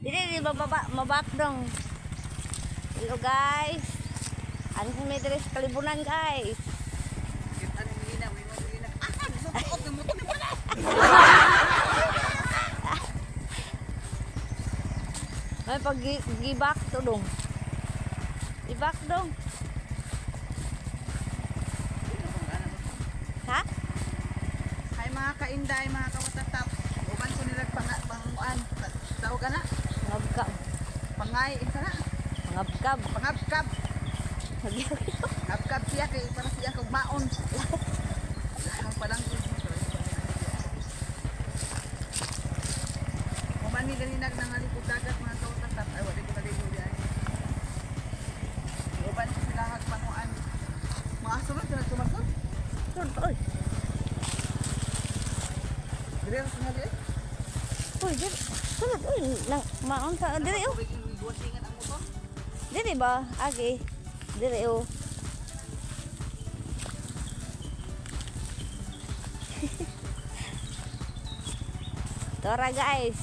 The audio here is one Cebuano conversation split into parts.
Dili di bababa, mabak dong. Hello guys. Ano may diri sa Kalibunan guys. Kita ni Lina, may mga Lina. Ah, gusto ko ng motor ni pala. May pag gibak to dong. Ibak dong. Ha? Hi mga kainday, mga kawatatap. Uban ko nila panguan. Tawag ka na? Pangabkab. Pangay, isa na. Pangabkab. Pangabkab. Pangabkab siya kay para siya kog maon. Ang palang Uban ni ganinag nangalikod dagat mga kawatatap. Ay, wala ko naligo diyan. Uban ko sila hagpanguan. Mga sunod na tumasod. Sunod, oy. Dili ra singali eh. Uy, dili. Sunod, uy. Nang maon sa dili oh. Giwasingan ang motor. Dili ba? Agi. Dili oh. Tora guys.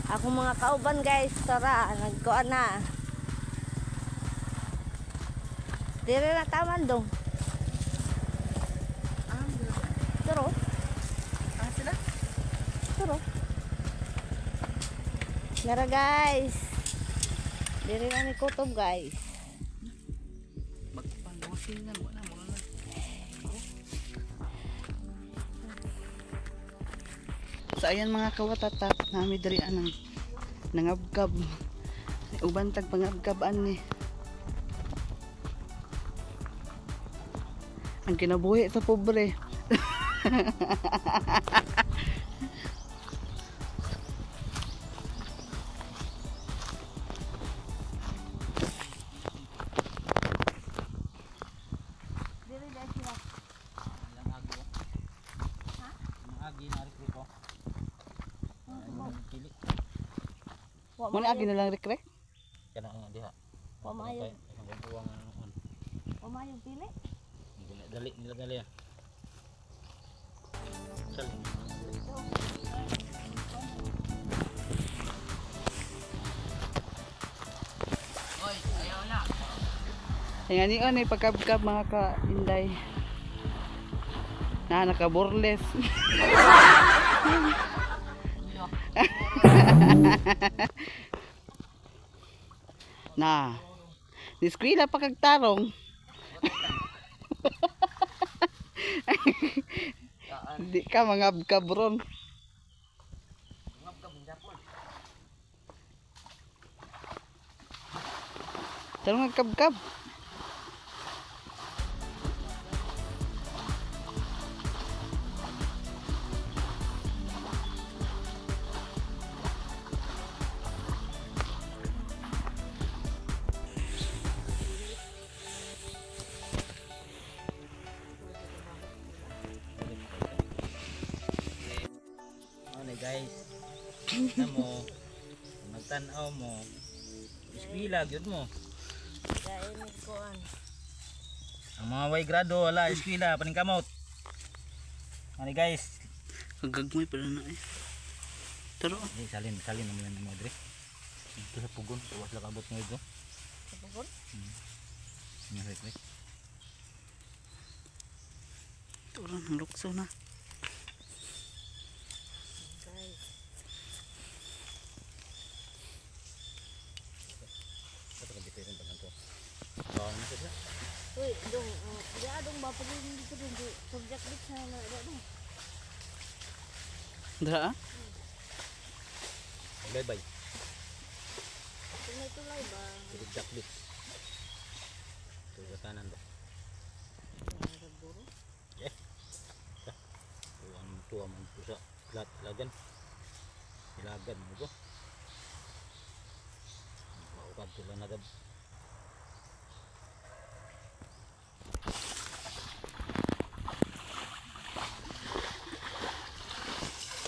Ako mga kauban guys, tora nagkuan na. Dili na taman dong. Ah, Turo. ah sila. Turo. Nara guys. Dili na ni kutob guys. Magpangwasingan wala mo na. So ayan mga kawatatap, nami diri anang nangabkab. Uban tag pangabkab ani. Ang kinabuhi sa pobre. Dili na sila. Ang agi. Ha? Ang agi na rek ko. Pili. Muna agi na lang rek-rek. Kana nga diha. Wa maayo. Ang uwang on. Wa maayo pili. Dali nila dali ah. Sali. Oy, ayaw na. Ayan ni pagkabkab mga ka-inday. Na nakaborles. Na. Niskwila pa kag tarong. Di ka mangabkab ron. Tarong ngabkab. Ano guys, na mo magtan-aw mo, eskwela gyud mo. Ang mga way grado wala eskwela paningkamot. Ano guys? Kagagmay pala na eh. Taro. Di salin salin naman mo dre. Dito sa pugon, tuwas lang abot nga ito. Sa pugon? Nga rek. Taro ng lukso na. Guys. Ito ka dito rin pa to. Bawang na sila. Uy, dong, di adong ba pag dito dong subject bit sa na dong. Dra? Bye bye. Tulay tulay ba? Subject bit. Ito sa kanan ba? Eh. Tuwan tuwa man to sa lat lagan. Ilagan mo ko. Maukad sila na gab.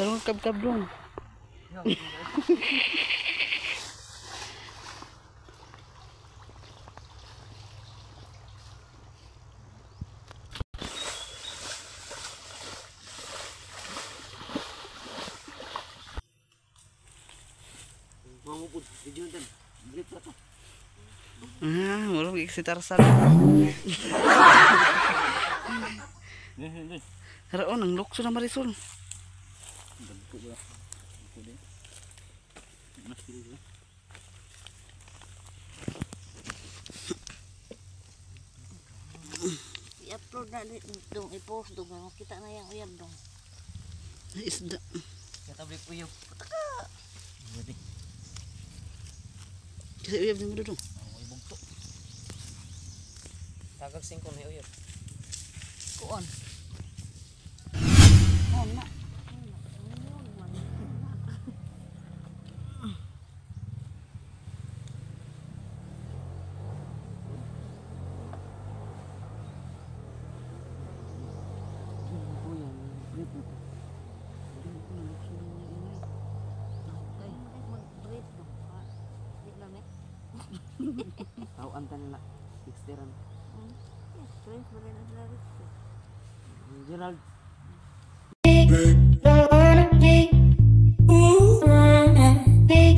Tarong kabkab dong. Mamupod. Video din. Grip na to. Ah, murag si Tarzan. Raon ang lukso na Marisol. Dagko ba? Dagko din. Mas dili. I-upload na dong, i-post dong, makita na yung uyab dong. Isda. Katabi ko yung pataka. Kasi uyab din mo dong. Ay bugto. Tagag 5 na uyab. Kuon. Oh, na. Mag-brief dong. Di ba, me? Tawaan ta nila. Exteran. Yes, friends ba rin sila rito? Gerald. Wanna be, ooh, wanna be,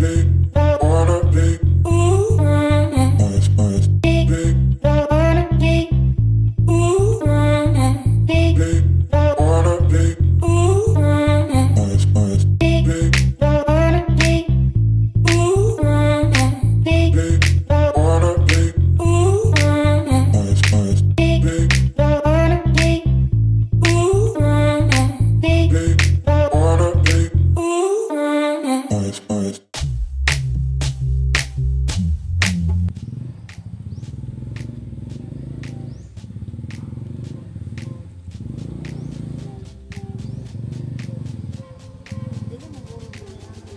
Wanna be ooh, wanna nice, nice, be, wanna be, ooh, wanna be, wanna be ooh, wanna nice, nice, be, wanna be, ooh, wanna be, wanna be ooh, wanna nice, nice, be, wanna be, ooh, wanna be, wanna be ooh, wanna. nice, nice. Dili mo guro dong yung ano,